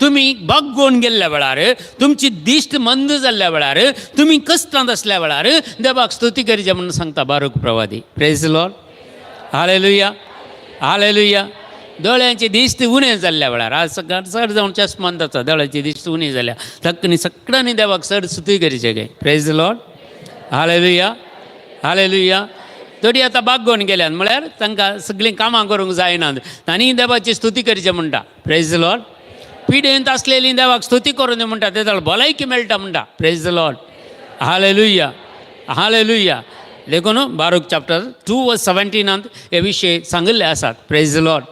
तुमी बागोवन गेल्ल्या वेळार, तुमची दिश्ट मंद जाल्ल्या वेळार, तुमी कश्टांत आसल्या वेळार देवाक स्तुती करचे म्हणून सांगता बारूक प्रवादी. प्रेज लॉर्ड, हालेलुया, हालेलुया. दोळ्यांची दिश्ट उणें जाल्ल्या वेळार, आज सगळ्यात चड जावन चश्मान जाता, दोळ्यांची दिश्ट उणी जाल्या तकनी सगळ्यांनी देवाक चड स्तुती करचे गे. प्रेज लॉर्ड, हालेलुया, हालेलुया. तरी आतां बागोवन गेल्यान म्हळ्यार तांकां सगळीं कामां करूंक जायनात, तांणी देवाची स्तुती करचें म्हणटा. प्रेज लॉर्ड. पिडेंत आसलेली देवाक स्तुती करूं दी म्हणटा, ते भलायकी मेळटा म्हणटा. प्रेज लॉर्ड, हालेलुया, हालेलुया. देखून बारूक चॅप्टर 2 वर्स 17 हे विशय सांगिल्ले आसात. प्रेज लॉर्ड.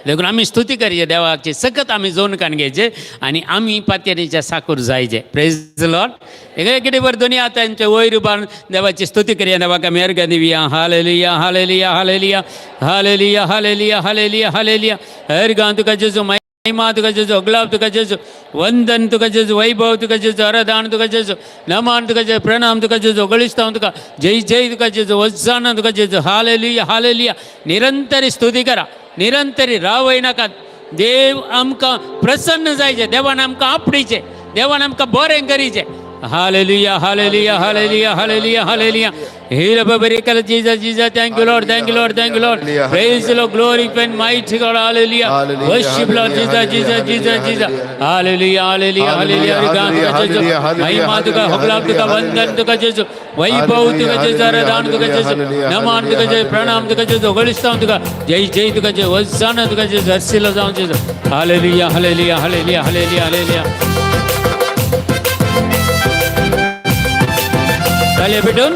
देखून आमी स्तुती करचे देवाची, सकत आमी जोन कान घेयचे आनी आमी पातयेच्या साकूर जायचे. प्रेज लॉर्ड. एके बरें दोनी हातांचे वयर उबारून देवाची स्तुती करया. देवाक आमी अर्घ दिवया. Hallelujah, hallelujah, hallelujah, hallelujah, hallelujah, hallelujah, hallelujah. अर्घां तुका जेजू, महिमा तुका जेजू, अगलाब तुका जेजू, वंदन तुका जेजू, वैभव तुका जेजू, आराधन तुका जेजू, नमन तुका जेजू, प्रणाम तुका जेजू, गळिस्तांव तुका, जय जय तुका जेजू, होसाना तुका जेजू. Hallelujah, hallelujah. निरंतर स्तुती करा, निरंतरी रावय नाकात. देव आमकां प्रसन्न जायचे, देवान आमकां आपडीचे, देवान आमकां बरें करीचे. Hallelujah, hallelujah, hallelujah, hallelujah, hallelujah. Hero बरिकल Jesus, Jesus. Thank you Lord, thank you Lord, thank you Lord. Praise Lord, glory and mighty God. Hallelujah. Hallelujah, worship Lord Jesus, Jesus, Jesus, Jesus. Hallelujah, hallelujah, hallelujah. Hallelujah, hallelujah, महिमा तुका, होगलाब तुका, वंदन तुका जेजू, वैभव तुका जेजू, आराधन तुका जेजू, नमन तुका जेजू, प्रणाम तुका जेजू, गळिस्तांव तुका, जय जय तुका जेजू, होसाना तुका जेजू, हर्षिलो जावं जेजू. Hallelujah, hallelujah, hallelujah, hallelujah, hallelujah. ताळयो पेटून.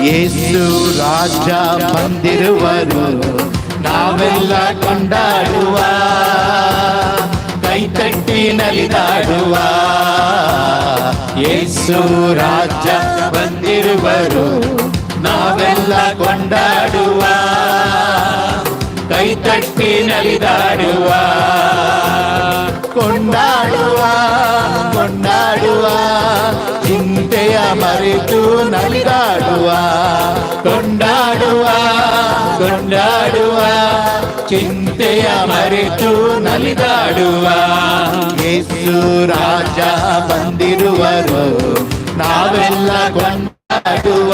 ಯೇಸು ರಾಜ ಬಂದಿರುವರು, ನಾವೆಲ್ಲ ಕೊಂಡಾಡುವ, ಕೈತಟ್ಟಿ ನಲಿದಾಡುವ. ಯೇಸು ರಾಜ ಬಂದಿರುವರು, ನಾವೆಲ್ಲ ಕೊಂಡಾಡುವ, ಕೈತಟ್ಟಿ ನಲಿದಾಡುವ. ಕೊಂಡಾಡುವ, ಕೊಂಡಾಡುವ, ಚಿಂತೆಯ ಮರೆತು ನಲಿದಾಡುವ. ಕೊಂಡಾಡುವ, ಕೊಂಡಾಡುವ, ಚಿಂತೆಯ ಮರೆತು ನಲಿದಾಡುವ. ಯೇಸು ರಾಜ ಬಂದಿರುವರು, ನಾವೆಲ್ಲ ಕೊಂಡಾಡುವ,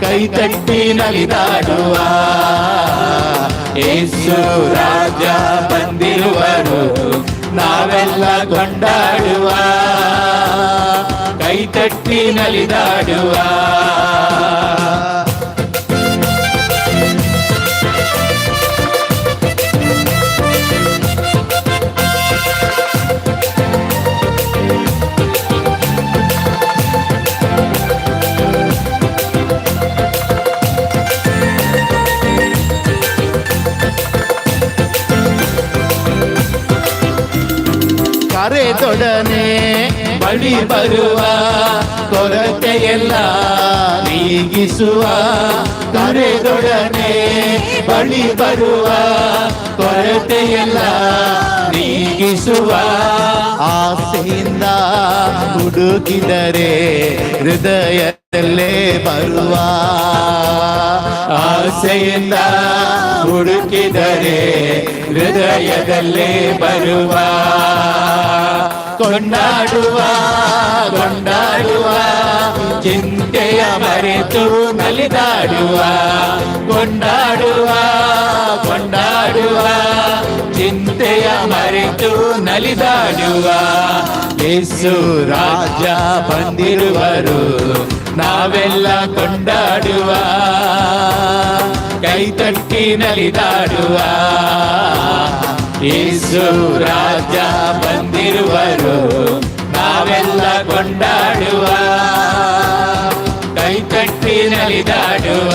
ಕೈತಟ್ಟಿ ನಲಿದಾಡುವ. ಯೇಸು ರಾಜ ಬಂದಿರುವರು, ನಾವೆಲ್ಲ ಕೊಂಡಾಡುವ, ಕೈತಟ್ಟಿ ನಲಿದಾಡುವ. ಕರೆದೊಡನೆ ಬಳಿ ಬರುವ, ಕೊರತೆಯೆಲ್ಲ ನೀಗಿಸುವ. ಕರೆದೊಡನೆ ಬಳಿ ಬರುವ, ಕೊರತೆಯೆಲ್ಲ ನೀಗಿಸುವ. ಆಸೆಯಿಂದ ಹುಡುಕಿದರೆ ಹೃದಯದಲ್ಲೇ ಬರುವ. ಆಸೆಯಿಂದ ಹುಡುಕಿದರೆ ಹೃದಯದಲ್ಲೇ ಬರುವ. ಕೊಂಡಾಡುವ, ಕೊಂಡಾಡುವ, ಚಿಂತೆಯ ಮರೆತು ನಲಿದಾಡುವ. ಕೊಂಡಾಡುವ, ಕೊಂಡಾಡುವ, ಚಿಂತೆಯ ಮರೆತು ನಲಿದಾಡುವ. ಯೇಸು ರಾಜ ಬಂದಿರುವರು, ನಾವೆಲ್ಲ ಕೊಂಡಾಡುವ, ಕೈತಟ್ಟಿ ನಲಿದಾಡುವ. ಯೇಸು ರಾಜ ಬಂದಿರುವರು, ನಾವೆಲ್ಲ ಕೊಂಡಾಡುವ, ಕೈತಟ್ಟಿ ನಲಿದಾಡುವ.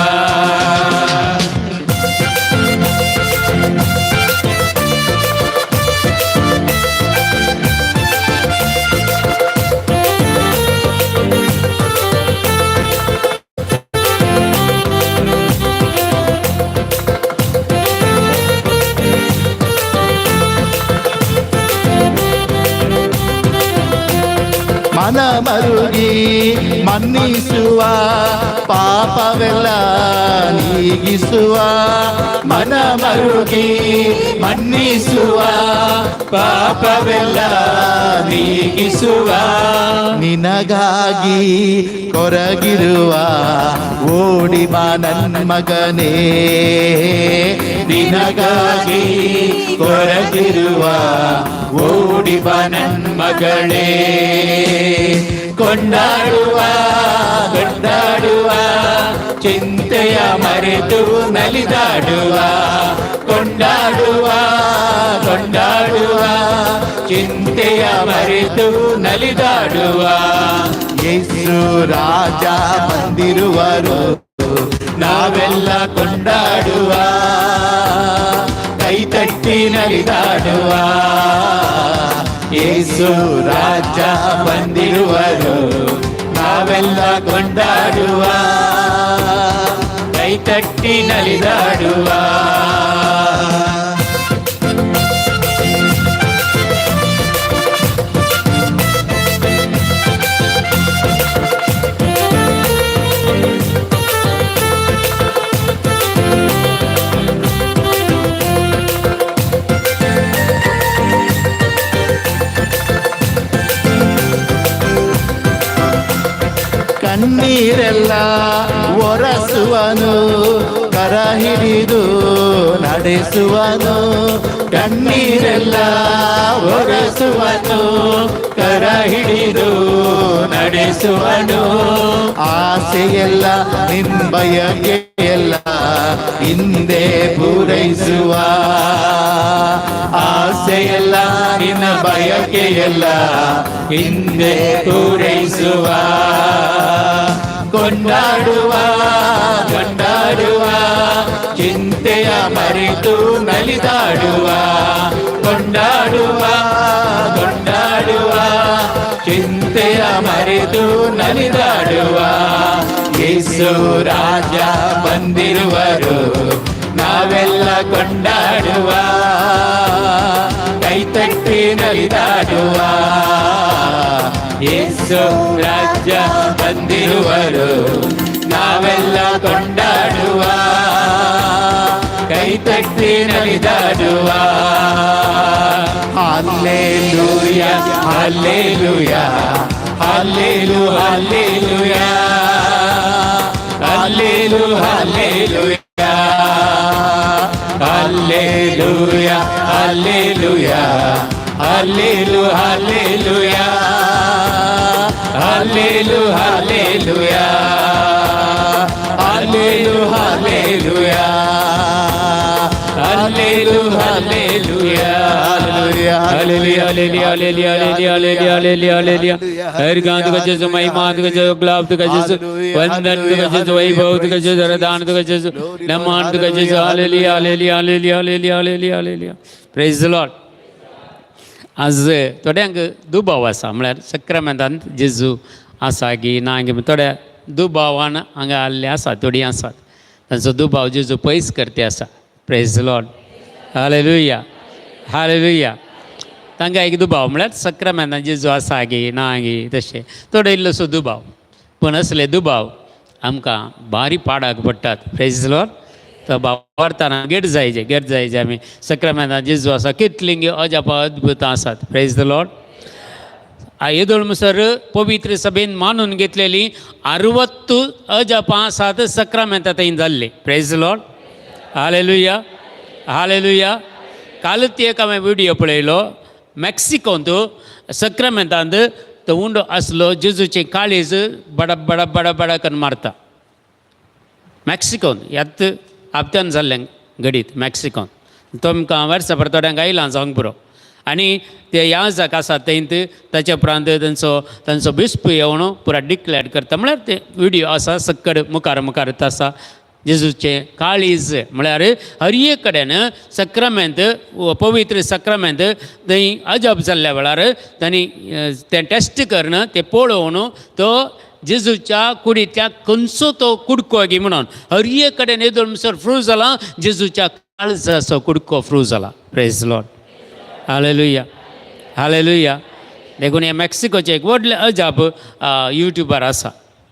ಮನ ಮರುಗಿ ಮನ್ನಿಸುವ, ಪಾಪವೆಲ್ಲ ನೀಗಿಸುವ. ಮನ ಮರುಗಿ ಮನ್ನಿಸುವ, ಪಾಪವೆಲ್ಲ ನೀಗಿಸುವ. ನಿನಗಾಗಿ ಕೊರಗಿರುವ, ಓಡಿ ಬಾ ನನ್ ಮಗನೇ. ನಿನಗಾಗಿ ಕೊರಗಿರುವ, ಓಡಿ ಬಾ ನನ್ ಮಗಳೇ. ಕೊಂಡಾಡುವ, ಕೊಂಡಾಡುವ, ಚಿಂತೆಯ ಮರೆತು ನಲಿದಾಡುವ. ಕೊಂಡಾಡುವ, ಕೊಂಡಾಡುವ, ಚಿಂತೆಯ ಮರೆತು ನಲಿದಾಡುವ. ಯೇಸು ರಾಜ ಬಂದಿರುವರು, ನಾವೆಲ್ಲ ಕೊಂಡಾಡುವ, ಕೈ ತಟ್ಟಿ ನಲಿದಾಡುವ. ಯೇಸು ರಾಜ ಬಂದಿರುವರು, ನಾವೆಲ್ಲ ಕೊಂಡಾಡುವ, ಕೈ ತಟ್ಟಿ ನಲಿದಾಡುವ. ಕಣ್ಣೀರೆಲ್ಲ ಒರೆಸುವನು, ಕರ ಹಿಡಿದು ನಡೆಸುವನು. ಕಣ್ಣೀರೆಲ್ಲ ಒರೆಸುವನು, ಕರ ಹಿಡಿದು ನಡೆಸುವನು. ಆಸೆಯೆಲ್ಲ ನಿನ್ ಬಯಕೆಯೆಲ್ಲ ಹಿಂದೆ ಪೂರೈಸುವ. ಆಸೆಯೆಲ್ಲ ನಿನ್ನ ಬಯಕೆಯೆಲ್ಲ ಹಿಂದೆ ಪೂರೈಸುವ. ಕೊಂಡಾಡುವ, ಕೊಂಡಾಡುವ, ಚಿಂತೆಯ ಮರೆತು ನಲಿದಾಡುವ. ಕೊಂಡಾಡುವ, ಕೊಂಡಾಡುವ, ಚಿಂತೆಯ ಮರೆತು ನಲಿದಾಡುವ. ಯೇಸು ರಾಜ ಬಂದಿರುವರು, ನಾವೆಲ್ಲ ಕೊಂಡಾಡುವ, ಕೈ ತಟ್ಟಿ ನಲಿದಾಡುವ. ಯೇಸು ರಾಜ ಬಂದಿರುವರು, ನಾವೆಲ್ಲ ಕೊಂಡಾಡುವ, ಕೈ ತಟ್ಟಿ ನಲಿದಾಡುವ. Hallelujah, hallelujah, hallelu hallelujah, hallelu hallelujah, hallelujah, hallelujah, hallelu hallelujah, hallelu hallelujah, hallelu hallelujah, hallelu hallelujah. Hallelujah, hallelujah, hallelujah, hallelujah, hallelujah, hallelujah. Harikant का जसु, महिमांत का जसु, गुलाब का जसु, वंदन का जसु, वैभव का जसु, रदान का जसु, नमान का जसु. Hallelujah, hallelujah, hallelujah, hallelujah, hallelujah, hallelujah. Praise the Lord. आज थोड्यांक दुबाव आसा, म्हळ्यार सक्रामेंतांत जेजू आसा की ना गी, थोड्या दुबावान हांगा आल्ले आसा. थोडीं आसात, तांचो दुबाव जेजू पयस करते आसा. Praise Lord. Hallelujah, hallelujah. तांकां एक दुबाव, म्हळ्यार सक्रामेंतान जेजू आसा गी ना गी, तशें थोडो इल्लोसो दुबाव. पूण असले दुबाव आमकां भारी पाडाक पडटात. प्रेज लॉर्ड. तो भावार्थान गेट जायचे, गेट जायचे आमी. सक्रामेंतान जेजू आसा, कितलीं अजापां अद्भुतां आसात. Praise the Lord. येदोळ म्हणसर पवित्र सभेन मानून घेतलेली 60 अजापां आसात सक्रामेंता थंय जाल्ली. Praise Lord. Hallelujah, hallelujah. कालूच एक हांवें विडियो पळयलो, मॅक्सिकोंत सक्रामेंतांत तो उंडो आसलो, जेजूचें काळीज बडा बडा बडा बडा करून मारता. मॅक्सिकोन ह्यात हप्त्यान जाल्लें घडीत मॅक्सिकोन. तुमकां वर्साभर थोड्यांक आयलां जावंक पुरो. आनी ते याजक आसा थंय, ताच्या उपरांत तांचो तांचो बिस्प येवन पुरा डिक्लेर करता. म्हळ्यार ते विडियो आसा, सक्कड मुखार मुखार आसा. जेजूचें काळीज म्हळ्यार हर एक कडेन सक्रामेंत, पवित्र सक्रामेंत थंय अजाप जाल्ल्या वेळार तांणी तें टेस्ट करून, तें पळोवन, तो जेजूच्या कुडींतल्या खंयचो तो कुडको गी म्हणून हर एक कडेन येदोळ म्हणसर प्रूव जाला, जेजूच्या काळजाचो कुडको प्रूव जाला. Praise Lord. Hallelujah, hallelujah. देखून हे मेक्सिकोचें एक व्हडलें अजाप युट्यूबार आसा,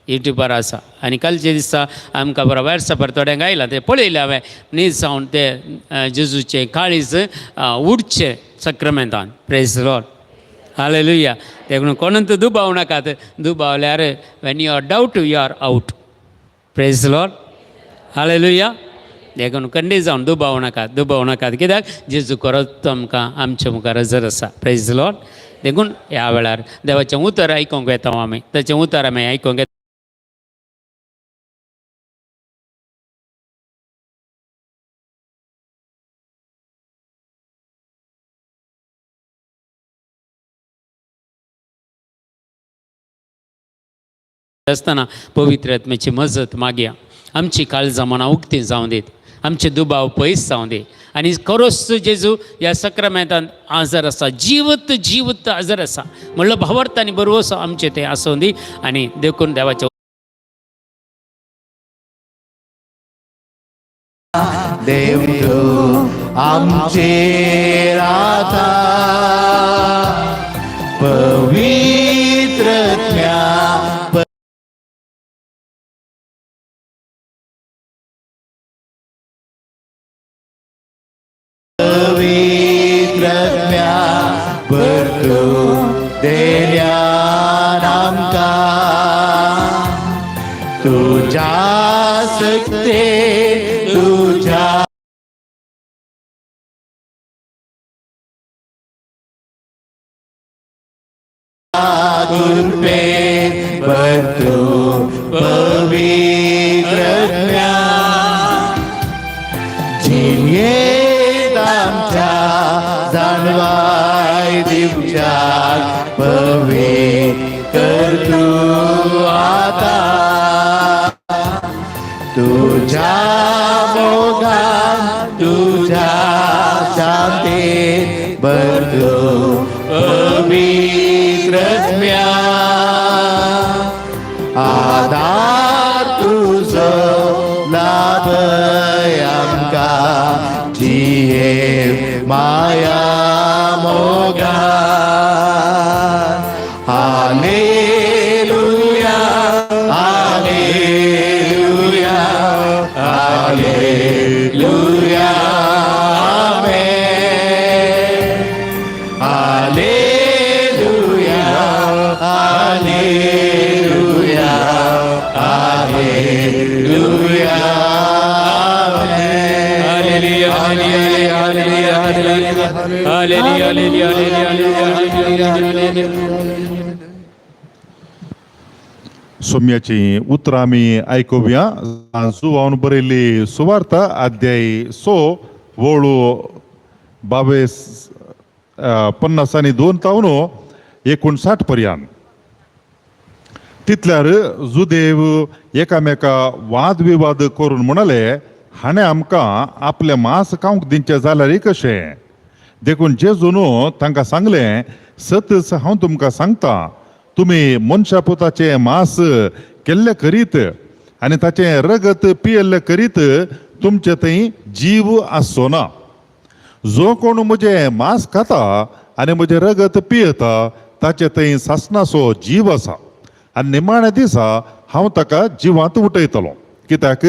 युट्यूबार आसा. आनी कालचे दिसा आमकां बरो वॉट्सॅपार थोड्यांक आयलां, तें पळयलें हांवें नीज जावन तें जेजूचें काळीज उडचें सक्रामेंतान. Praise Lord, hallelujah. देखून कोणून दुबाव नाकात, दुबावल्यार when you are doubt you are out. Praise Lord, hallelujah. देखून कंडी जावन दुबाव नाकात, दुबाव नाकात, कित्याक जेजू खरोच आमकां आमच्या मुखार हजर आसा. प्रेज लॉर्ड. देखून ह्या वेळार देवाचें उतर आयकूंक येता आमी, ताचें उतर आमी आयकूंक येता. आसतना पवित्र आत्म्याची मजत मागया. आमची काळजां मनां उक्ती जावं दीत, आमचे दुबाव पयस जावं दी. आनी खरोच जेजू ह्या सक्रामेंतान आजर आसा, जिवत जिवत आजर आसा म्हणलो भावार्थ आनी बरवसो आमचें तें आसूं दी. आनी देखून देवाचें देव तूं आमचेर आतां पवित्र ज्ञान पवित्र ज्ञान भरतूं देल्यान आमकां तुज्या सक्ते तुज्या कृपेन भरतूं पवित्र ज्ञान जिणेंत आमच्या जाणवाय दिवच्याक पवित्र कर तूं आतां तुज्या मोगान तुज्या शांतेन भरतूं पवित्र ज्ञान आदार तुजो लाभय आमकां जिये माया मोगान. हालेलुया, हालेलुया, हालेलुया, आमेन. हालेलुया, हालेलुया, हालेलुया, आमेन. Hallelujah, hallelujah, hallelujah, hallelujah, hallelujah, hallelujah, hallelujah. सोम्याची उतरां आमी आयकुया. जुवान बरयल्ली सुवार्ता अध्याय 6 वळू 22 52 तावन 59 पर्यंत. तितल्यार जुदेव एकामेका वादविवाद करून म्हणाले, हाणें आमकां आपलें मांस खावंक दिवचें जाल्यार कशें? देखून जेजून तांकां सांगलें, सतच हांव तुमकां सांगता, तुमी मनशा पुताचें मांस केल्लें करीत आनी ताचें रगत पियेल्लें करीत तुमचे थंय जीव आसचो ना. जो कोण म्हजें मांस खाता आनी म्हजें रगत पियेता ताचे थंय सासणाचो जीव आसा आनी निमाण्या दिसा हांव ताका जिवांत उठयतलो. कित्याक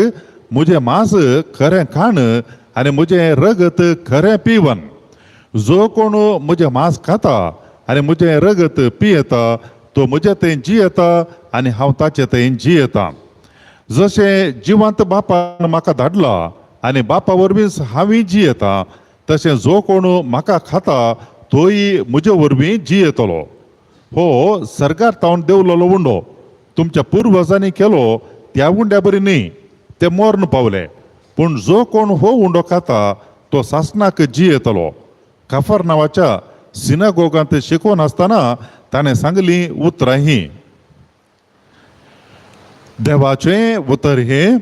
म्हजें मांस खरें खाण आनी म्हजें रगत खरें पिवन. जो कोण म्हजें मांस खाता आनी म्हजें रगत पियेता तो म्हजे थंय जियेता आनी हांव ताचे थंय जियेता. जशें जिवंत बापान म्हाका धाडला आनी बापा वरवींच हांवूय जियेता, तशें जो कोण म्हाका खाता तोय म्हजे वरवीं जियेतलो. हो सर्गार तावन देंवलोलो उंडो तुमच्या पुर्वजांनी केलो त्या उंड्या बरी न्ही, ते मर्ण पावले. पूण जो कोण हो उंडो खाता तो सासणाक जियेतलो. काफर नांवाच्या सिनागोगांत शिकोवन आसतना ताणें सांगली उतरां ही. देवाचें उतर हें.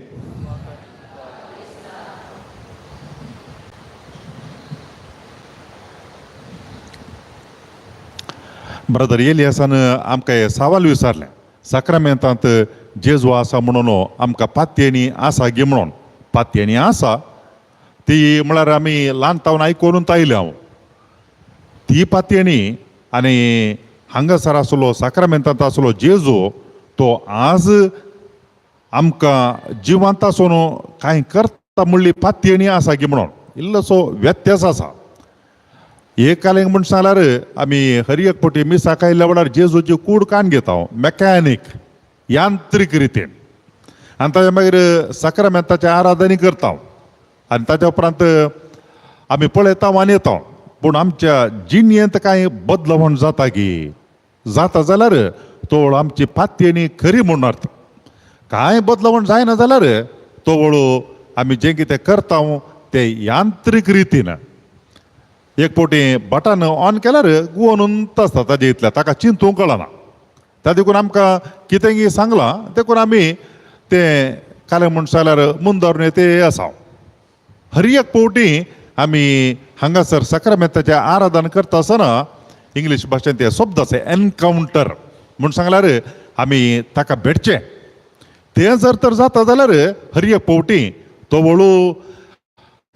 ब्रदर एलियासान आमकां हें सवाल विचारलें, साक्रामेंतांत जेजू आसा म्हणून आमकां पातयेणी आसा गी म्हणून. पातयेणी आसा ती म्हळ्यार आमी ल्हान तावन आयकून आयल्या हांव ती पातयेणी. आनी हांगासर आसलो, साक्रामेंतांत आसलो जेजू तो आज आमकां जिवंत आसून कांय करता म्हणली पातयेणी आसा की म्हणून इल्लोसो व्यत्यास आसा. एक कालेंग म्हण सांगल्यार आमी हर एक फावटी मिसाक आयिल्ल्या वेळार जेजूची कूड काण घेता मेकॅनीक यांत्रीक रितीन, आनी ताच्या मागीर साक्रामेंताचें आराधनी करता आनी ताच्या उपरांत आमी पळयता आनी येता. पूण आमच्या जिणयेंत कांय बदलवण जाता की जाता जाल्यार तो आमची पातयेणी खरी म्हूण अर्थ. कांय बदलवण जायना जाल्यार तो वळू आमी जें कितें करता तें यांत्रीक रितीन. एक फावटी बटन ऑन केल्यार गुवोन आसता ताजे इतल्या ताका चिंतूंक कळना. त्या देखून आमकां कितेंय सांगलां देखून आमी तें कालें म्हण जाल्यार मुंदर ते आसा. हर एक फावटी आमी हांगासर साक्रामेंताचें आराधन करता आसतना इंग्लीश भाशेन ते शब्द आसा एनकावंटर म्हूण सांगल्यार आमी ताका भेटचें. तें जर तर जाता जाल्यार हर एक फावटी तो वळू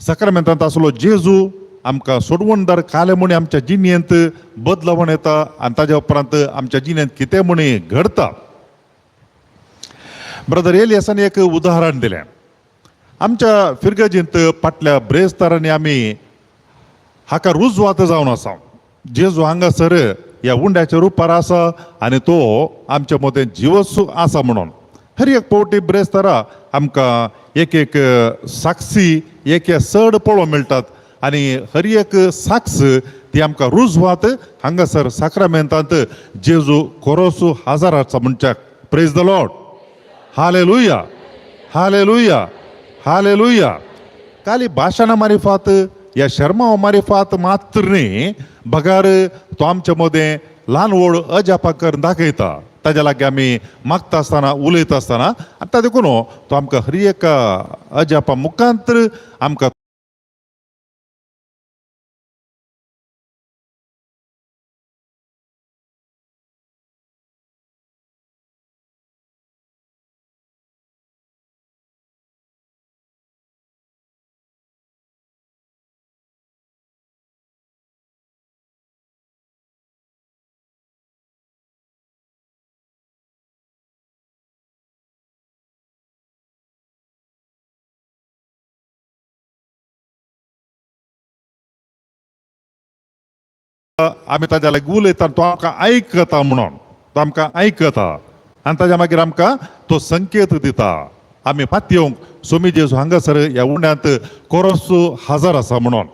साक्रामेंतांत आसलो जेजू आमकां सोडवणदार काले म्हणी आमच्या जिणेंत बदलवण येता आनी ताज्या उपरांत आमच्या जिणेंत कितें म्हणी घडता. ब्रदर एलियासान एक उदाहरण दिलें. आमच्या फिरगजींत फाटल्या ब्रेस्तारांनी आमी हाका रुजवात जावन आसा. जेजू हांगासर ह्या उंड्याच्या रुपार आसा आनी तो आमच्या मदें जिवस आसा म्हणून हर एक फावटी ब्रेस्तारा आमकां एक एक साक्षी एक एक चड पळोवंक मेळटात आनी हर एक साक्ष ती आमकां रुजवात हांगासर साक्रामेंतांत जेजू कोरोसू हाजार आसा म्हणच्याक. Praise the Lord. Hallelujah, hallelujah, hallelujah. खाली भाशणां मारिफात या शर्मा मारिफात मात्र न्ही, बगार तो आमच्या मदें ल्हान व्हड अजापा करून दाखयता. ताज्या लागीं आमी मागता आसतना उलयता आसतना आनी देखून तो आमकां हर एक अजापा मुखांतर आमकां आमी ताज्या लागीं उलयता तो आमकां आयकता म्हणून तो आमकां आयकता आनी ताज्या मागीर आमकां तो संकेत दिता. आमी पातयेवंक सोमी जेजू हांगासर ह्या उंड्यांत कोरोस हाजर आसा म्हणून.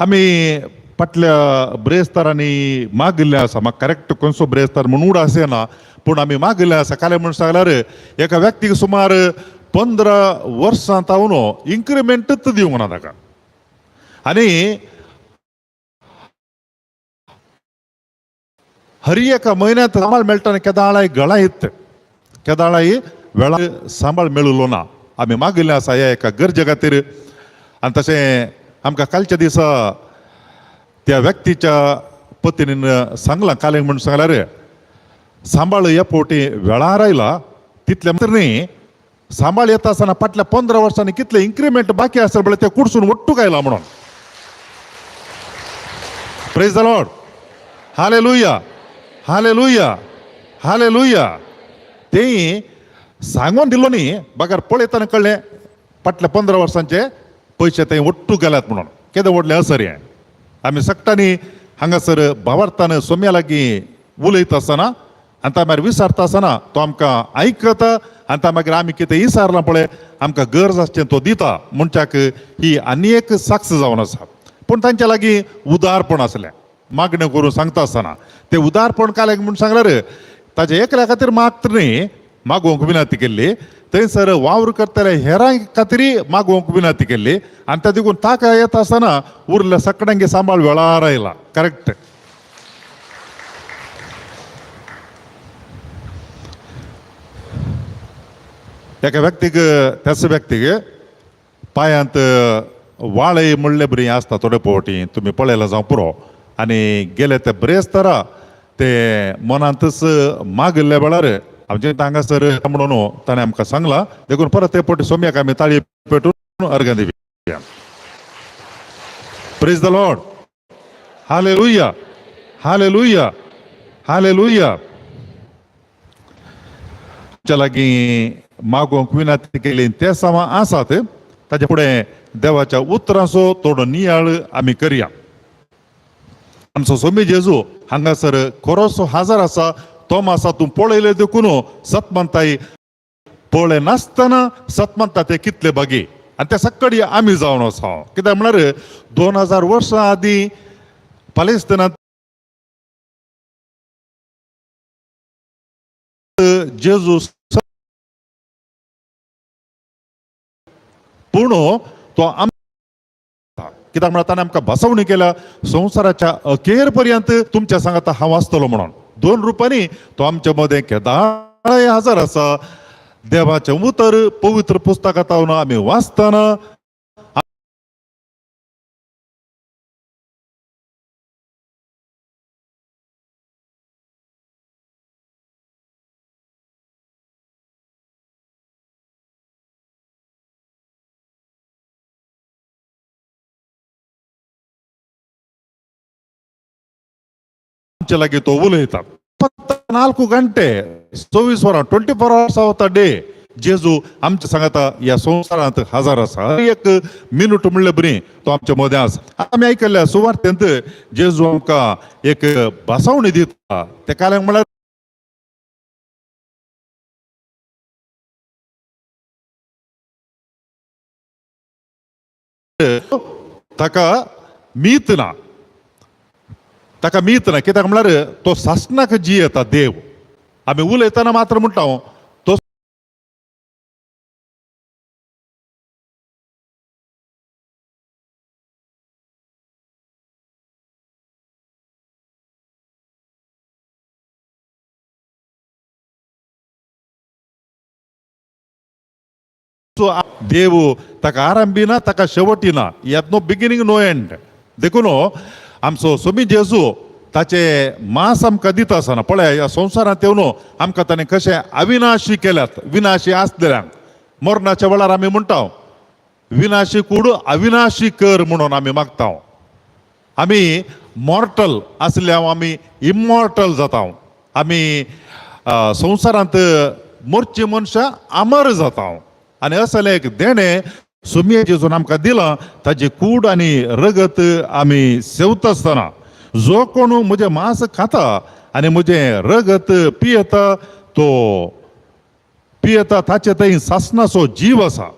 आमी फाटल्या ब्रेस्तारांनी मागिल्लें आसा. म्हाका करेक्ट खंयचो ब्रेस्तार म्हणून उडास येना, पूण आमी मागिल्लें आसा. कालें म्हण सांगल्यार एका व्यक्तीक सुमार 15 वर्सां तावन इन्क्रिमेंटूच दिवंक ना ताका. आनी हर एका म्हयन्यांत सांबाळ मेळटा केदाळाय गळायत केदाळाय वेळा सांबाळ मेळुलो ना. आमी मागिल्लें आसा ह्या एका गरजे खातीर. आनी तशें आमकां कालच्या दिसा त्या व्यक्तीच्या पत्नीन सांगलां कालें म्हूण सांगल्यार सांबाळ ह्या फावटी वेळार आयला तितलें मात्र न्ही, सांबाळ येता आसतना फाटल्या 15 वर्सांनी कितले इन्क्रिमेंट बाकी आसत पळय ते कुडसून वट्टूक आयला म्हणून. Praise the Lord. Hallelujah, hallelujah, hallelujah. तें सांगून दिलो न्ही, बगर पळयतना कळ्ळें फाटल्या 15 वर्सांचे पयशे ते वट्टू गेल्यात म्हणून. केदें व्हडलें असर हें. आमी सगटांनी हांगासर भावार्थान सोम्या लागीं उलयता आसतना आनी ता मागीर विचारता आसतना तो आमकां आयकता आनी ता मागीर आमी कितें विचारलां पळय आमकां गरज आसचें तो दिता म्हणच्याक ही आनी एक साक्ष जावन आसा. पूण तांच्या लागीं उदारपण आसलें मागण्यो करून सांगता आसतना तें उदारपण कालें म्हूण सांगल्यार ताजे एकल्या खातीर मात्र न्ही मागोवंक विनंती केल्ली, थंयसर वावर करतले हेरां खातीरय मागोवंक विनंती केल्ली आनी त्या देखून ताका येता आसतना उरल्या सगळ्यांगे सांबाळ वेळार आयला. करेक्ट. एका व्यक्तीक त्याच व्यक्तीक पांयांत वाळय म्हणले बरी आसता थोडे फावटी तुमी पळयला जावं पुरो. आनी गेले ते ब्रेस्तारा ते मनांतच मागिल्ल्या वेळार आमचे हांगासर म्हणून ताणें आमकां सांगलां. देखून परत ते फावटी सोम्याक आमी ताळी पेटून अर्गां दिवया. Praise the Lord. Hallelujah, hallelujah, hallelujah. आमच्या लागीं मागोवंक विनंती केली ते समा आसात. ताच्या फुडें देवाच्या उतरांचो थोडो नियाळ आमी करया. आमचो सोमी जेजू हांगासर खरोसो हाजर आसा. तो मासा तूं पळयले देखून सत म्हणताय, पळय नासतना सत म्हणटा ते कितले बागी. आनी त्या सक्कडी आमी जावन आसा. कित्याक म्हळ्यार 2000 वर्सां आदीं पालेस्तिनांत जेजू, पूण तो आम कित्याक म्हळ्यार ताणें आमकां बसवणी केल्या, संवसाराच्या अखेर पर्यंत तुमच्या सांगाता हांव आसतलो म्हणून. दोन रुपांनी तो आमच्या मदें केदाळय हजर आसा. देवाचें उतर पवित्र पुस्तकांत आमी वाचतना आमचे लागीं तो उलयता. 24 घंटे, 24 वरां, 24 hours of the day जेजू आमच्या सांगाता ह्या संवसारांत हजर आसा. हर एक मिनट म्हणले बरी तो आमच्या मदें आसा. आमी आयकल्ल्या सुवार्तेंत जेजू आमकां एक भासावणी दिता. ते काल्याक म्हळ्यार ताका मीत ना, ताका मीत ना. कित्याक म्हळ्यार तो सासणाक जियेता देव. आमी उलयतना मात्र म्हणटा तो देव ताका आरंभी ना, ताका शेवटी ना. यात नो बिगिनींग नो एंड. देखून आमचो सोमी जेजू ताचे मांस आमकां दिता आसतना पळय ह्या संवसारांत येवन आमकां ताणें कशें अविनाशी केल्यात. विनाशी आसलेल्यांक मरणाच्या वेळार आमी म्हणटा विनाशी कूड अविनाशी कर म्हणून आमी मागता. आमी मॉर्टल आसल्या आमी इमॉर्टल जाता. आमी संवसारांत मोरची मनशां अमर जाता. आनी असलें एक देणें सुमये जेजून आमकां दिलां. ताजी कूड आनी रगत आमी सेवता आसतना जो कोण म्हजें मांस खाता आनी म्हजें रगत पियेता तो पियेता ताचे थंय सासणाचो जीव आसा.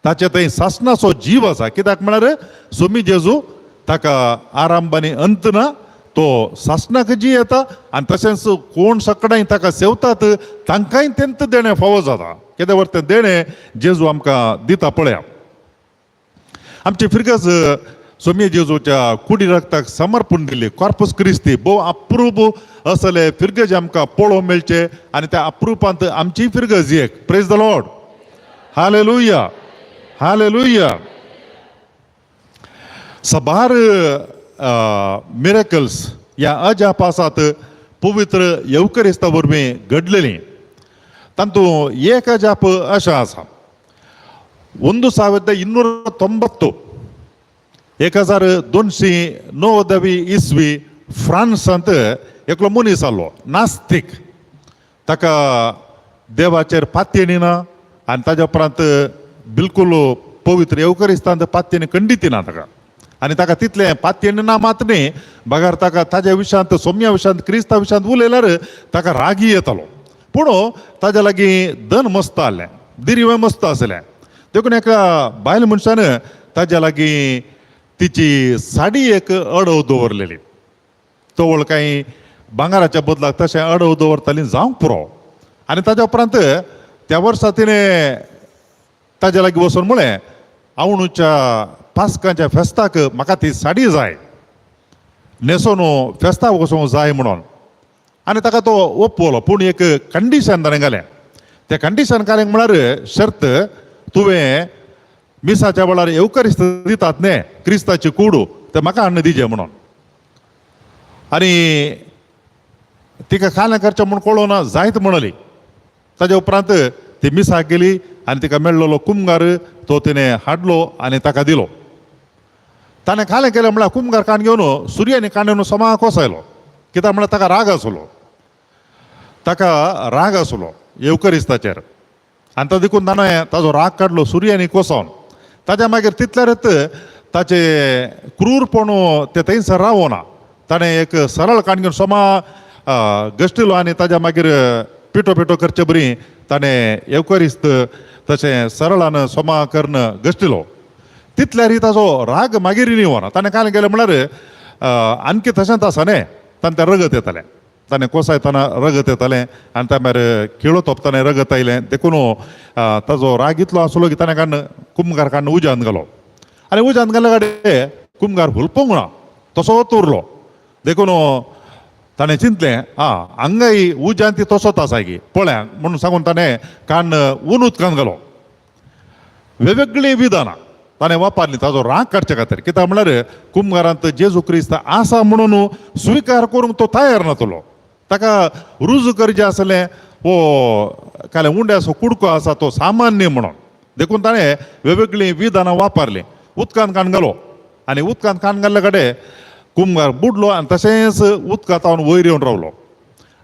ताचे थंय सासणाचो जीव आसा. कित्याक म्हळ्यार सोमी जेजू ताका आरंभ आनी अंत ना, तो सासणाक जियेता. आनी तशेंच कोण सकडाय ताका सेवतात तांकांय तेंत देणें फावो जाता. केदें वर तें देणें जेजू आमकां दिता. पळया आमची फिरगज सोमी जेजूच्या कुडी रक्ताक समर्पण दिली. कॉर्पस क्रिस्ती भोव अप्रूप असले फिरगज आमकां पळोवंक मेळचे आनी त्या अप्रुपांत आमची फिरगज एक. Praise the Lord, hallelujah, hallelujah. सबार मिरेकल्स ह्या अजाप आसात पवित्र येवकरिस्ता वरवीं घडलेलीं. तातूंत एक अजाप अशें आसा. 1290, 1290 इसवी फ्रांसांत एकलो मनीस आसलो नास्तीक. ताका देवाचेर पातयेणी ना आनी ताज्या उपरांत बिलकूल पवित्र येवकरिस्तांत पातयेणी खंडीत ना ताका. आनी ताका तितलें पातयेणी ना मात न्ही, बगर ताका ताज्या विशयांत सोम्या विशयांत क्रिस्ता विशयांत उलयल्यार ताका रागी येतालो. पूण ताज्या लागीं धन मस्त आहलें, दिरवें मस्त आसलें. देखून एका बायल मनशान ताज्या लागीं तिची साडी एक अडव दवरलेली. तवळ कांय भांगराच्या बदलाक तशें अडव दवरताली जावंक पुरो. आनी ताज्या उपरांत त्या वर्सा तिणें ताज्या लागीं वचून म्हळें, आवणूच्या पास्कांच्या फेस्ताक म्हाका ती साडी जाय, न्हेसोन फेस्ताक वचोंक जाय म्हणून. आनी ताका तो ओपवलो. पूण एक कंडिशन ताणें घालें. तें कंडिशन घालें म्हळ्यार शर्त, तुवें मिसाच्या वेळार येवकरिस्त दितात न्ही क्रिस्ताची कूड, तें म्हाका हाडून दिजे म्हणून. आनी तिका खालें करचें म्हूण कळोना जायत म्हणली. ताज्या उपरांत ती मिसाक गेली आनी तिका मेळ्ळलो कुमगार तो तिणें हाडलो आनी ताका दिलो. ताणें खालें केलें म्हळ्यार कुमगार काण घेवन सुर्यानी काण घेवन समा कोसयलो. कित्याक म्हळ्यार ताका राग आसलो, ताका राग आसलो येवकरिस्ताचेर. आनी तो देखून ताणें ताजो राग काडलो सुर्यानी कोसोन. ताज्या मागीर तितल्यारच ताचे क्रूरपण ते थंयसर रावना, ताणें एक सरळ काण घेवन सोमा गश्टिलो आनी ताज्या मागीर पिठो पिठो करचे बरी ताणें येवकरिस्त तशें सरळान सोमा करून गश्टिलो. तितल्यारय ताजो राग मागीर निवना. ताणें कांय केलें म्हळ्यार आणखी तशेंच आसा न्ही, ताणें तें रगत येतालें, ताणें कोसायतना रगत येतालें आनी त्या मागीर किळो तोपतना रगत आयलें. देखून ताजो राग इतलो आसलो की ताणें काडून कुमगार काडून उज्यांत घालो आनी उज्यांत घाल्ल्या कडेन कुमगार हुलपोंक ना, तसोच उरलो. देखून ताणें चिंतलें आं हांगाय उज्यांत ती तसोच आसा की पळया म्हणून सांगून ताणें काडून ऊन उदकांत घालो. वेगवेगळीं विधानां ताणें वापरलीं ताजो राग काडचे खातीर. कित्याक म्हळ्यार कुमगारांत जेजू क्रिस्त आसा म्हणून स्विकार करूंक तो तयार नातलो. ताका रुजू करचें आसलें वो काले उंड्याचो कुडको आसा तो सामान्य म्हणून. देखून ताणें वेगवेगळीं विधानां वापरलीं. उदकांत काण घालो आनी उदकांत काण घाल्ल्या कडेन कुमगार बुडलो आनी तशेंच उदकांत हांव वयर येवन रावलो.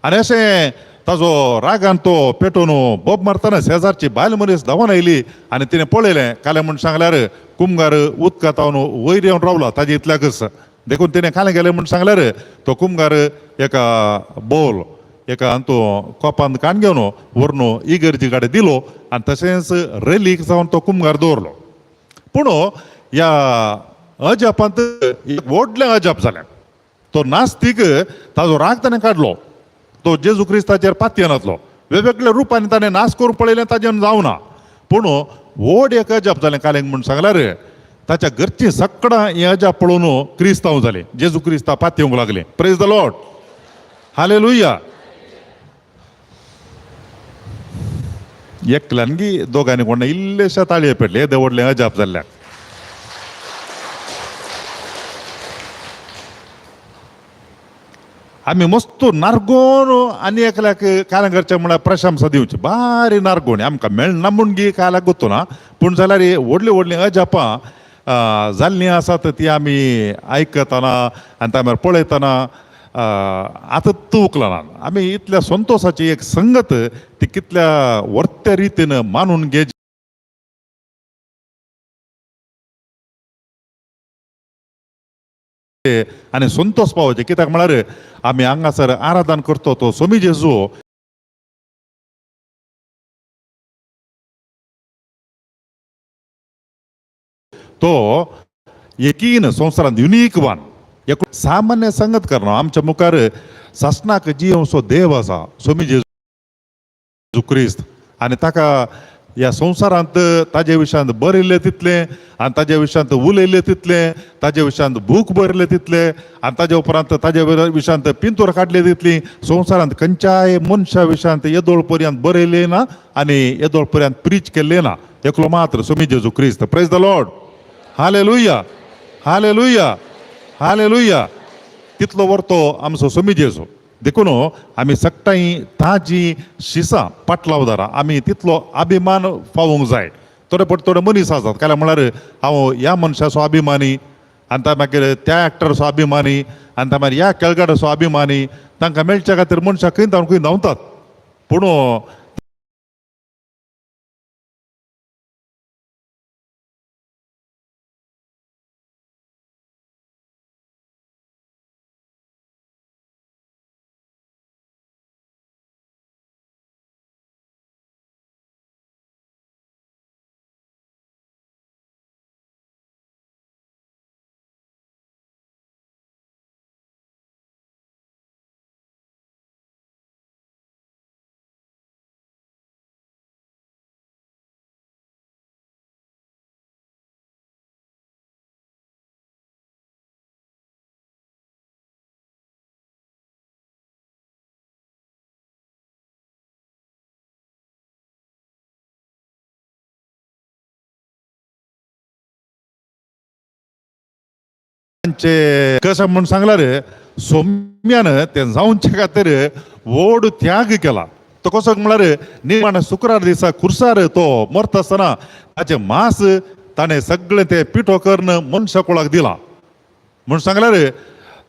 आनी अशें ताजो रागान तो पेटोवन बोब मारतना शेजारची बायल मनीस धांवन आयली आनी तिणें पळयलें कालें म्हूण सांगल्यार कुमगार उदकांत हांव वयर येवन रावलो ताजे इतल्याकच. देखून तिणें कालें गेलें म्हूण सांगल्यार तो कुमगार एका बोल एका अंतू कोपान काण घेवन व्हरून इगर्जी कडेन दिलो आनी तशेंच रेलीक जावन तो कुमगार दवरलो. पूण ह्या अजापांत एक व्हडलें अजाप जालें. तो नास्तीक ताजो राग ताणें काडलो, तो जेजू क्रिस्ताचेर पातयेनातलो, वेगवेगळ्या रुपांनी ताणें नाश करून पळयलें, ताजेन जावना. पूण व्हड एक अजाप जालें कालेंक म्हूण सांगल्यार ताच्या घरचीं सगळां हें अजाप पळोवन क्रिस्तांव जालें, जेजू क्रिस्ता पातयेवंक लागलें. Praise the Lord, hallelujah. एकल्यान गी दोगांनी कोण इल्लेशा ताळये पेटले येदें व्हडलें अजाप जाल्ल्याक. आमी मस्त नारगोन आनी एकल्याक काल्यां करचें म्हळ्यार प्रशंसा दिवची, बारी नारगोणी आमकां मेळना म्हूण गी काल्याक गोत्तू ना, पूण जाल्यार व्हडलीं व्हडलीं अजापां जाल्लीं आसात ती आमी आयकतना आनी त्या मागीर पळयतना आतां उखलना. आमी इतल्या संतोशाची एक संगत ती कितल्या वर्त्या रितीन मानून घे आनी संतोष पावचे. कित्याक म्हळ्यार आमी हांगासर आराधन करतो तो सोमी जेजू तो यकीन संवसारांत युनीक वन, एक सामान्य संगत करना. आमच्या मुखार सासणाक जियोसो देव आसा सोमी जेजू क्रिस्त आनी ताका ह्या संवसारांत ताजे विशयांत बरयल्लें तितलें आनी ताजे विशयांत उलयल्लें तितलें, ताजे विशयांत बूक बरयले तितले आनी ताजे उपरांत ताजे विशयांत पिंतूर काडले तितली. संवसारांत खंयच्याय मनशा विशयांत येदोळ पर्यंत बरयलें ना आनी येदोळ पर्यंत प्रीच केल्लें ना, एकलो मात्र सोमी जेजू क्रिस्त. Praise the Lord, hallelujah, hallelujah, hallelujah. तितलो वर्तो आमचो सोमी जेजू. देखून आमी सगटांय ताजी शिसां पाटलावदारां आमी तितलो अभिमान पावोवंक जाय. थोडे फावट थोडे मनीस आसात काय म्हळ्यार हांव ह्या मनशाचो अभिमानी आनी त्या मागीर त्या एक्टराचो अभिमानी आनी त्या मागीर ह्या खेळगड्याचो अभिमानी, तांकां मेळच्या खातीर मनशां खंय धांवन खंय धांवतात. पूण तांचे कशें म्हूण सांगल्यार सोम्यान तें जावचे खातीर व्हड त्याग केला. तो कसो म्हळ्यार निमाण शुक्रार दिसा खुर्सार तो मरता आसतना ताचें मांस ताणें सगळें तें पिठो करून मनशा कुळाक दिलां. म्हूण सांगल्यार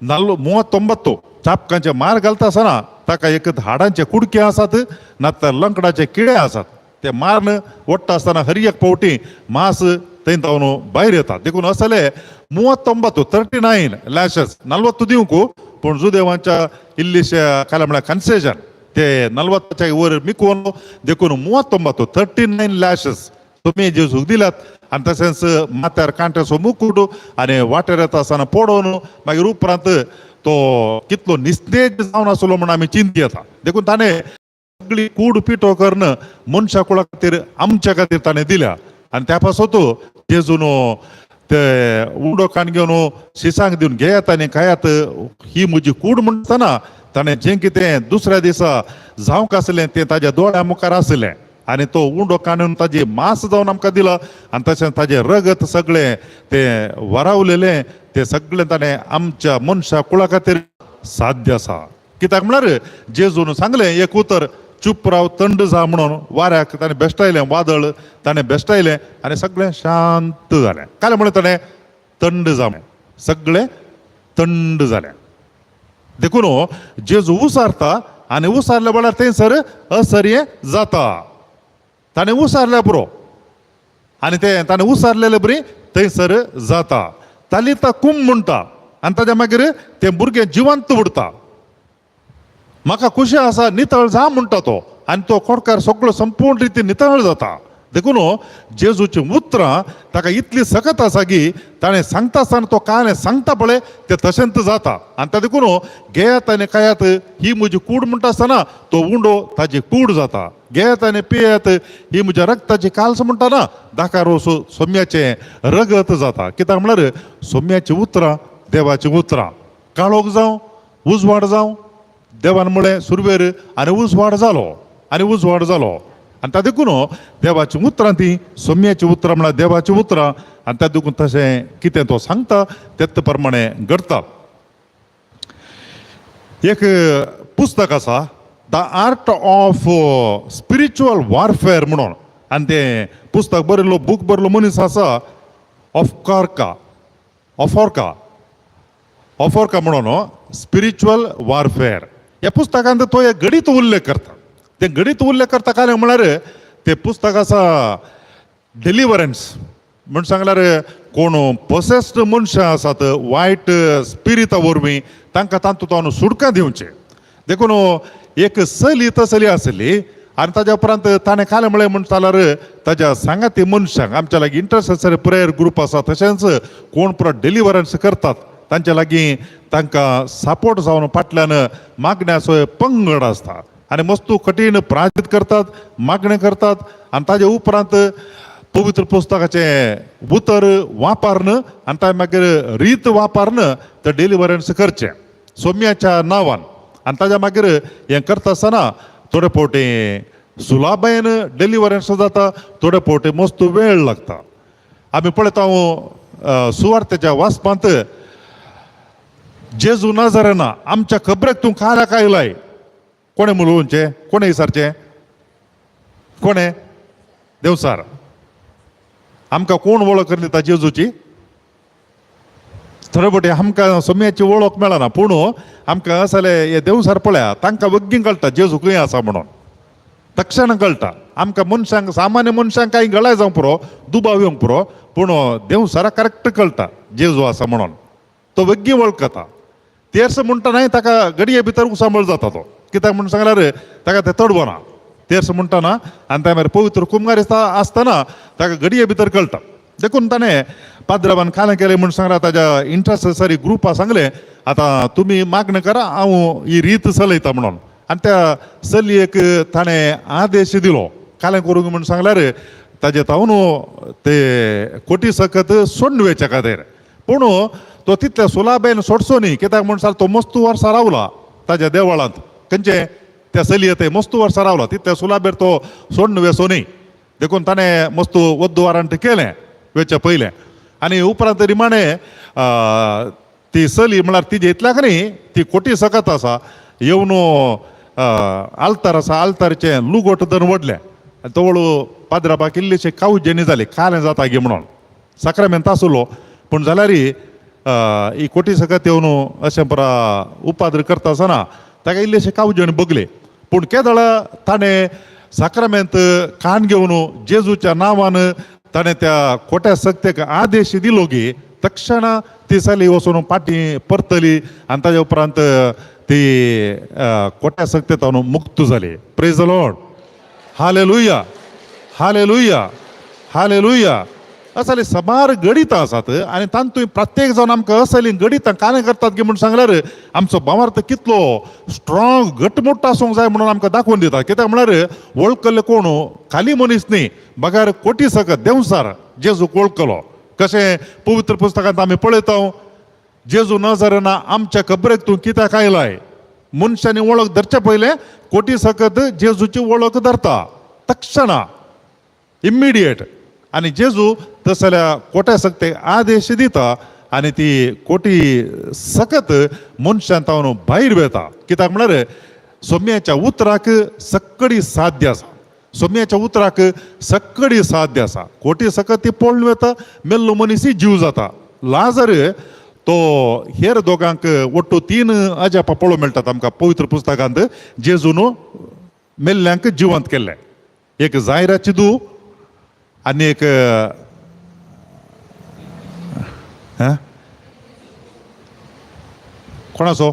39 चापकांचे मार घालता आसतना ताका एक हाडांचे कुडके आसात ना तर लंकडाचे किडे आसात, ते माਰਨ ओडटा आसतना हर एक फावटी मांस थंय जावन भायर येता. देखून असले 39 39 लॅशस 40 दिवंक, पूण जुदेवांच्या इल्लीशा काय म्हळ्यार कन्सेशन ते 40च्या वर मिकोवन देखून 39 39 लॅशस तुमी जेजूक दिल्यात. आनी तशेंच माथ्यार कांट्याचो मुकूट आनी वाटेर येता आसतना पडोवन मागीर उपरांत तो कितलो निस्तेज जावन आसलो म्हूण आमी चिंती येता. देखून ताणें सगळी कूड पिठो करून मनशा कुळा खातीर आमच्या खातीर ताणें दिल्या. आनी त्या पासत जेजून ते उडो काण घेवन शिसांक दिवन घेयात आनी खायात, ही म्हजी कूड म्हणटना ताणें जें कितें दुसऱ्या दिसा जावंक आसलें तें ताज्या दोळ्या मुखार आसलें. आनी तो उंडो काडून ताजी मांस जावन आमकां दिला आनी तशेंच ताजें रगत सगळें तें वरावलेलें तें सगळें ताणें आमच्या मनशा कुळा खातीर साध्य आसा. कित्याक म्हळ्यार जेजून सांगलें एक उतर, चूप राव थंड जा म्हणून वाऱ्याक ताणें बेश्टायलें, वादळ ताणें बेश्टायलें आनी सगळें शांत जालें. काय म्हणलें ताणें? थंड जा, सगळें थंड जालें. देखून जेजू उसारता आनी उसारल्या वेळार थंयसर असर्य जाता. ताणें उसारल्या पुरो आनी तें ताणें उसारलेले बरी थंयसर जाता. तालिता कुम म्हणटा आनी ताज्या मागीर तें भुरगें जिवंत उरता. म्हाका खुशी आसा नितळ जा म्हणटा तो आनी तो खोडकार सगळो संपूर्ण रितीन नितळ जाता. देखून जेजूची उतरां ताका इतली सकत आसा की ताणें सांगता आसतना तो कांय सांगता पळय तें तशेंच जाता. आनी ताका देखून घेयात आनी खायात ही म्हजी कूड म्हणटा आसतना तो उंडो ताजी कूड जाता. घेयात आनी पियात ही म्हज्या रक्ताची काल्स म्हणटा ना दाकारोस सोम्याचें रगत जाता. कित्याक म्हळ्यार सोम्याचीं उतरां देवाचीं उतरां. काळोख जावं उजवाड जावं देवान म्हळें सुरवेर आनी उजवाड जालो आनी उजवाड जालो. आनी ता देखून देवाचीं उतरां तीं सोम्याचीं उतरां म्हळ्यार देवाचीं उतरां. आनी त्या देखून तशें कितें तो सांगता तेच प्रमाणे घडता. एक पुस्तक आसा the art of spiritual warfare म्हणून आनी तें पुस्तक बरयल्लो बूक बरयल्लो मनीस आसा ऑफकॉर्का ऑफॉर्का ऑफॉर्का म्हणून स्पिरिच्युअल वॉरफेअर. ह्या पुस्तकांत तो एक गणीत उल्लेख करता. तें गणीत उल्लेख करता काय म्हळ्यार तें पुस्तक आसा डिलिवरन्स म्हण सांगल्यार कोण पोसेस्ड मनशां आसात वायट स्पिरिता वरवीं तांकां तातूंत सुटका दिवचें. देखून एक चली तसली आसली आनी ताज्या उपरांत ताणें कालें म्हळें म्हण जाल्यार ताज्या सांगाती मनशांक आमच्या लागीं इंटरसेसरी प्रेयर ग्रूप आसा तशेंच कोण पुरो डिलिवरन्स करतात तांच्या लागीं तांकां सपोर्ट जावन फाटल्यान मागण्याचो पंगड आसता आनी मस्तू कठीण प्राजीत करतात मागणें करतात आनी ताजे उपरांत पवित्र पुस्तकाचें उतर वापरून आनी ताजे मागीर रीत वापरून ते डिलिवरन्स करचें सोम्याच्या नांवान. आनी ताज्या मागीर हें करता आसतना थोडे फावटी सुलाबायन डिलिवरन्स जाता, थोडे फावटी मस्त वेळ लागता. आमी पळयता सुवार्तेच्या वाचपांत जेजू नाजरेना आमच्या खबरेक तूं काऱ्याक आयलाय. कोणें मुलोवचें कोणें विचारचें कोणें? देवसार. आमकां कोण वळख करून दिता जेजूची? थोडे फावटी आमकां सोम्याची वळख मेळना पूण आमकां असले हे देवसार पळया तांकां वग्गी कळटा जेजू खंय आसा म्हणून तक्षण कळटा. आमकां मनशांक सामान्य मनशांक कांय गळाय जावंक पुरो दुबाव येवंक पुरो पूण देवसाराक करेक्ट कळटा जेजू आसा म्हणून तो वग्गी वळखता. तेर्स म्हणटा न्हय ताका घडये भितर उसांबळ जाता तो कित्याक म्हणून सांगल्यार ताका तें तडवना तेर्स म्हणटा ना आनी त्या मागीर पवित्र कुमगार आसतना ताका घडये भितर कळटा. देखून ताणें पाद्राबान कालें केलें म्हूण सांगल्यार ताज्या इंटरसेसरी ग्रुपा सांगलें आतां तुमी मागणें करा हांव ही रीत चलयता म्हणून. आनी त्या चलयेक ताणें आदेश दिलो कालें करूंक म्हूण सांगल्यार ताजे तावन ते कोटी सकत सोडून वयच्या खातीर. पूण तो तितल्या सुलाबेन सोडचो न्ही कित्याक म्हूण सांग तो मस्तू वर्सां रावला ताज्या देवळांत खंयचें त्या चलये थंय मस्तू वर्सां रावला तितल्या सुलाबेर तो सोडून वेचो न्ही. देखून ताणें मस्तू वद्द वारंट केलें वेच्या पयलें आनी उपरांत रिमाणें ती चली म्हळ्यार तिजे इतल्याक न्ही ती कोटी सकत आसा येवन आल्तार आसा आल्तारचें लुगोट धरून वडलें आनी तवळ पाद्राबाक इल्लीशी कावजेणी जाली कालें जाता गी म्हणून साक्रामेंत आसलो पूण जाल्यार ही कोटी सकत येवन अशें परा उपाद्र करता आसतना ताका इल्लेशें कावजेण बगले. पूण केदळा ताणें साक्रामेंत कान घेवन जेजूच्या नांवान ताणें त्या कोट्या सक्तेक आदेश दिलो की तक्षणा ती चली वचून पाटी परतली आनी ताज्या उपरांत ती कोट्या सक्तेतावन मुक्त जाली. Praise the Lord. Hallelujah, hallelujah, hallelujah. असले साबार गणितां आसात आनी तातूंत प्रत्येक जावन आमकां असलीं गणितां कांय करतात की म्हूण सांगल्यार आमचो भावार्थ कितलो स्ट्रॉंग घटमुट्ट आसूंक जाय म्हणून आमकां दाखोवन दिता. कित्याक म्हळ्यार वळखल्ले कोण खाली मनीस न्ही, बगार कोटी सकत देंवसार जेजूक वळखलो. कशें पवित्र पुस्तकांत आमी पळयता, जेजू नजरेना आमच्या खबरेक तूं कित्याक आयलाय? मनशांनी वळख धरचे पयलें कोटी सकत जेजूची वळख धरता तक्षणा, इमिडिएट. आनी जेजू तसल्या कोट्या सकते आदेश दिता आनी ती कोटी सकत मनशान तावन भायर वेता. कित्याक म्हळ्यार सोम्याच्या उतराक सक्कडी साध्य आसा, सोम्याच्या उतराक सक्कडी साध्य आसा. कोटी सकत ती पळोवन वेता, मेल्लो मनीस जीव जाता. लाजर तो हेर दोगांक ಒಟ್ಟು 3 अजापां पळोवंक मेळटात आमकां पवित्र पुस्तकांत. जेजून मेल्ल्यांक जिवंत केल्लें. एक जायराची धूव आनी एक आं? कोणाचो?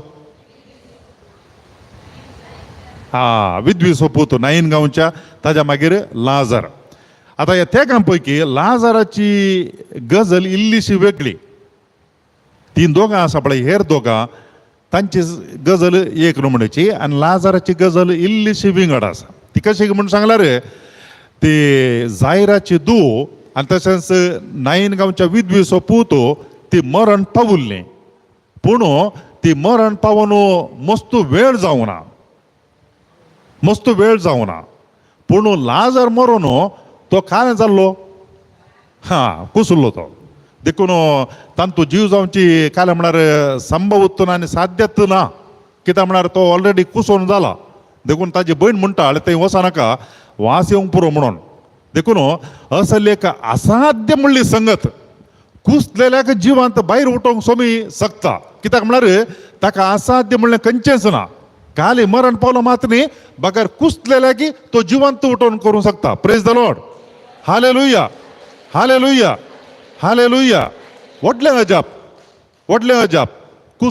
हा, विद्वीचो पूत नाईन गांवच्या, ताज्या मागीर लाजर. आतां ह्या तेगां पैकी लाजराची गजल इल्लीशी वेगळी. तीं दोगां आसा पळय, हेर दोगां तांची गजल एक नमुण्याची आनी लाजाराची गजल इल्लीशी विंगड आसा. ती कशी म्हूण सांगल्यार ती जायराची धूव आनी तशेंच नाईन गांवच्या विद्वीचो पूत ती मरण पावुल्ली. पूण ती मरण पावून मस्त वेळ जावना, मस्त वेळ जावना. पूण लाजर मरून तो काय जाल्लो? हा, कुसुल्लो तो. देखून तांतू जीव जावची काय म्हळ्यार संभवत ना आनी साध्यत ना. कित्याक म्हळ्यार तो ऑलरेडी कुसोवन जाला. देखून ताजी भयण म्हणटा थंय वचनाका, वास येवंक पुरो म्हणून. देखून असली एक असाध्य म्हणली संगत कुसलेल्याक जिवांत भायर उठोवंक सोमी शकता. कित्याक म्हळ्यार ताका असाध्य म्हणलें खंयचेंच ना. खाली मरण पावलो मात न्ही, बगर कुसलेल्याक तो जिवंत उठोवन करूंक शकता. Praise the Lord. Hallelujah, hallelujah, hallelujah. व्हडलें अजाप, व्हडलें अजाप.